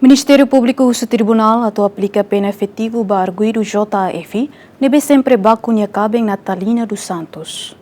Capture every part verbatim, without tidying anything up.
Ministériu Públiku husu Tribunál atu aplika pena efetivu ba arguidu J A F, ne'ebé sempre baku nia kaben Natalina dos Santos.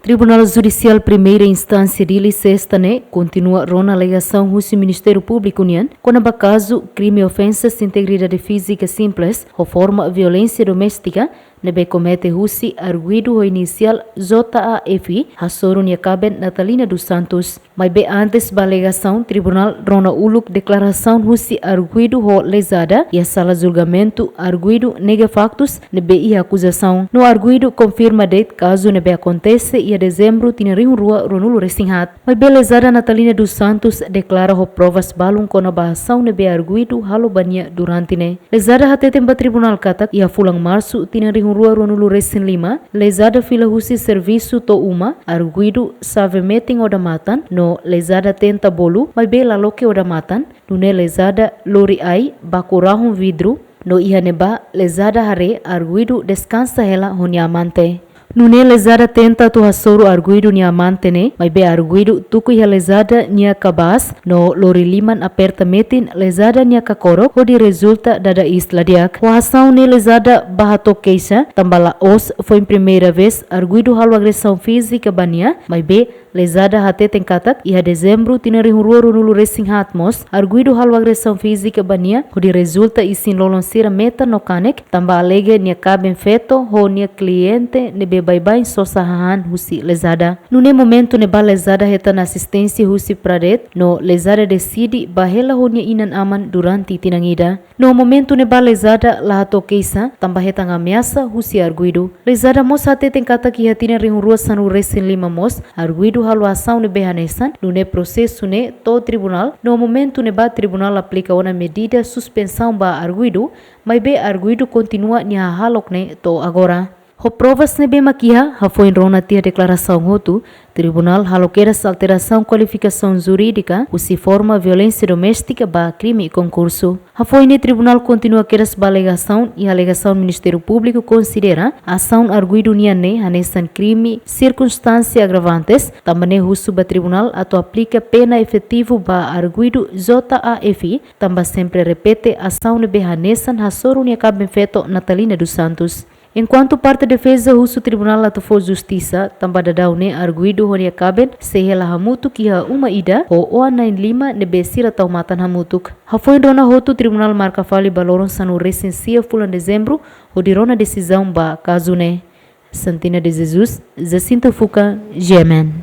Tribunál Judisiál Primeira Instánsia Dili, sesta ne'e, kontinua rona alegasaun husi Ministériu Públiku nian kona-ba kazu krime ofensa integridade fízika simples ho forma violénsia doméstika, ne'ebé komete husi arguidu ho inisiál J A F, hasoru nia kaben Natalina dos Santos. Maibé antes ba alegasaun, tribunál rona uluk deklarasaun husi arguidu ho lezada iha sala julgamentu. Arguidu nega faktus ne'ebé iha akuzasaun, no arguidu konfirma de'it kazu ne'ebé akontese iha Dezembru tinan rihun rua ruanulu resin haat. Maibé lezada Natalina dos Santos deklara ho provas balun kona-ba asaun ne'ebé arguidu halo ba nia durante ne'e. Lezada hateten ba tribunál katak iha fulan Marsu tinan rihun rua ruanulu resin lima, lezada fila husi servisu to'o uma, arguidu xave metin odamatan, no lezada tenta bolu, maibé la loke odamatan, nune'e lezada lori ai, baku rahun vidru, no iha ne'ebá lezada haree arguidu deskansa hela ho nia amante. Nune'e lezada tenta atu hasoru arguidu nia amante ne'e, maibé arguidu tuku iha lezada nia kabaas, no lori liman aperta metin lezada nia kakorok, hodi rezulta dada iis la di'ak. Ho asaun ne'e lezada bá hato'o keixa, tanba la'ós foin primeira vez arguidu halo agresaun fízika ba nia, maibé lezada hateten katak iha Dezembru tinan rihun rua ruanulu resin haat mós, arguidu halo agresaun fízika ba nia, hodi rezulta isin-lolon sira metan no kanek, tanba alega nia kaben feto ho nia kliente ne'ebé baibain sosa hahán husi lezada. Nune'e momentu ne'ebá lezada hetan asisténsia husi Pradet, no lezada deside bá hela ho nia inan-aman durante tinan ida. No momentu ne'ebá lezada la hato'o keixa, tanba hetan ameasa husi arguidu. Lezada mós hateten katak iha tinan rihun rua sanulu resin lima mós, arguidu halo asaun ne'ebé hanesan, nune'e prosesu ne'e to'o tribunál, no momentu ne'ebá tribunál aplika ona medida suspensaun ba arguidu, maibé arguidu kontinua nia hahalok ne'e to'o agora. Ho provas ne'ebé mak iha, hafoin rona tiha deklarasaun hotu, tribunál halo kedas alterasaun kualifikasaun jurídika husi forma violénsia doméstika ba krime konkursu. Hafoin ne'e tribunál kontinua kedas ba alegasaun, i alegasaun Ministériu Públiku konsidera asaun arguidu nian ne'e hanesan krime sirkunstánsia agravantes, tanba ne'e husu ba tribunál atu aplika pena efetivu ba arguidu J A F, tanba sempre repete asaun ne'ebé hanesan hasoru nia kaben feto Natalina dos Santos. Enkuantu parte defeza husu tribunál atu fó justisa, tanba daudaun ne'e arguidu ho nia kaben sei hela hamutuk iha uma ida ho oan-na'in lima ne'ebé sira tau matan hamutuk. Hafoin rona hotu, tribunál marka fali ba loron sanulu resin sia fulan Dezembru hodi rona desizaun ba kazu ne'e. Santina de Jesus, Jacinto Fuca, G M N.